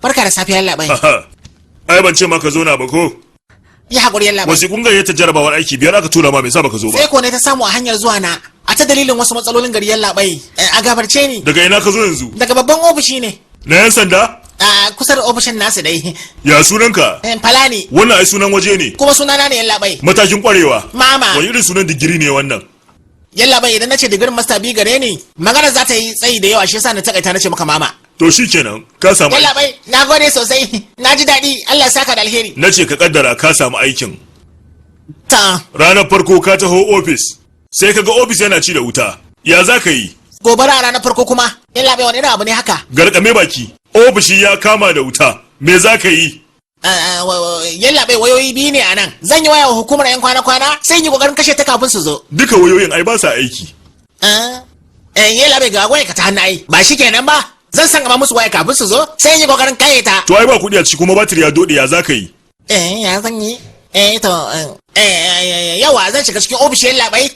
Barka da safiya, labai. Aha. Ai ban ce maka zo na ba ko? Yi haƙuri, yallaɓai. Wasiƙun gayyatar jarabawar aiki biyar aka tura ma, me yasa baka zo ba? Sai ko ne ta samu a hanyar zuwa na. A ta dalilin wasu matsalolin gari, yallaɓai. A gafarce ni. Daga ina ka zo yanzu? Daga babban ofishi ne. Na yan sanda? A kusa da ofishin nasu dai. Ya sunanka? Falani. Wannan ai sunan waje ne. Kuma sunana ne, yallaɓai. Matakin kwarewa? Mama. Wani irin sunan digiri ne wannan? Yallaɓai, idan nace digirin master bi gare ni, magana za ta yi tsayi da yawa, shi yasa na takaita nace maka mama. To shikenan, ka samu aiki. Yallaɓai, na gode sosai. Na ji daɗi. Allah ya saka da alheri. Na ce ka kaddara ka samu aikin. Ta. Ranar farko ka taho ofis, sai ka ga ofis yana ci da wuta. Ya za ka yi? Gobara a ranar farko kuma? Yallaɓai, wani irin abu ne haka? Garkame baki. Ofishi ya kama da wuta. Me za ka yi? Yallaɓai, wayoyi biyu ne a nan. Zan yi waya wa hukumar 'yan kwana-kwana, sai in yi kokarin kashe ta kafin su zo. Duka wayoyin ai ba sa aiki. Yallaɓai, ga waya ka ta hannu ai. Ba shi kenan ba. Zan san gama musu waya kafin su zo, sai in yi kokarin kaye ta. To ai ba kuɗi a ciki, kuma batir ya dode, ya za ka yi? Ya zan yi? To, yawa, zan shiga cikin ofishin, yallaɓai.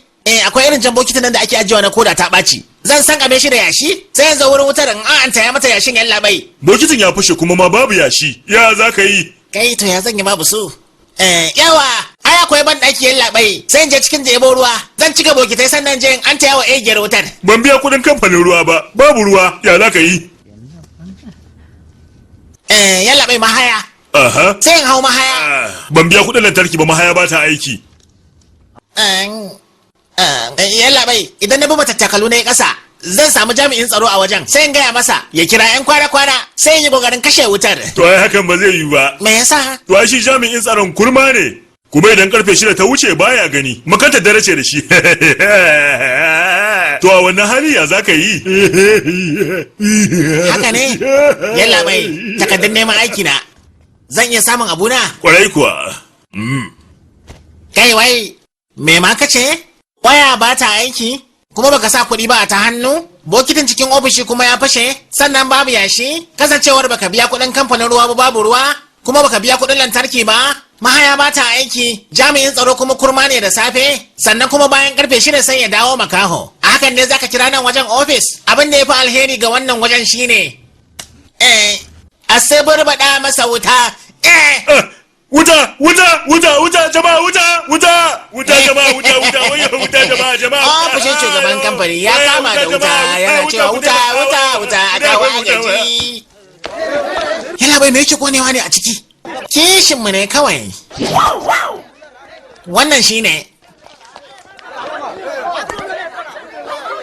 Akwai irin jan bokitin nan da ake ajiyewa na koda ta ɓaci. Zan san game shi da yashi, sai yanzu wurin wutar in an taya mata yashin, yallaɓai. Bokitin ya fashe kuma ma babu yashi. Ya za ka yi? Kai, to ya zan yi babu su? Yawa, ai akwai ban ɗaki, yallaɓai. Sai in je cikin jebo ruwa. Zan cika bokitai, sannan je in an taya wa egiyar wutar. Ban biya kuɗin kamfanin ruwa ba, babu ruwa, ya za ka yi? Yallaɓai, mahaya. Aha. Sai in hau mahaya. Ban biya kuɗin lantarki ba, mahaya ba ta aiki. Yallaɓai, idan na bi matattakalu na yi ƙasa, zan samu jami'in tsaro a wajen, sai in gaya masa ya kira 'yan kwana-kwana, sai in yi ƙoƙarin kashe wutar. To ai hakan ba zai yi ba. Me yasa? To ai shi jami'in tsaron kurma ne. Kuma idan karfe 6 ta wuce baya gani. Makantar dare ce da shi. To a wannan hali ya za ka yi? Haka ne? Yallaɓai, takardun neman aiki na. Zan iya samun abuna? Kwarai kuwa. Kai wai, me ma ka ce? Waya ba ta aiki? Kuma baka sa kuɗi ba ta hannu? Bokitin cikin ofishi kuma ya fashe? Sannan babu yashi? Kasancewar baka biya kuɗin kamfanin ruwa ba, babu ruwa? Kuma baka biya kuɗin lantarki ba? Mahaya ba ta aiki, jami'in tsaro kuma kurma ne da safe, sannan kuma bayan karfe 6 sai ya dawo makaho. A hakan ne zaka kira nan wajen ofis? Abin da ya fi alheri ga wannan wajen shine, a baɗa masa wuta. Wuta, wuta, wuta, wuta, jama'a, wuta, wuta, wuta, jama'a, wuta, wuta, wayo, wuta, jama'a, jama'a. Ofishin shugaban kamfani ya kama da wuta, yana cewa wuta, wuta, wuta, a kawo agaji. Yallaɓai, me yake konewa ne a ciki? Kishinmu ne kawai. Wannan shine.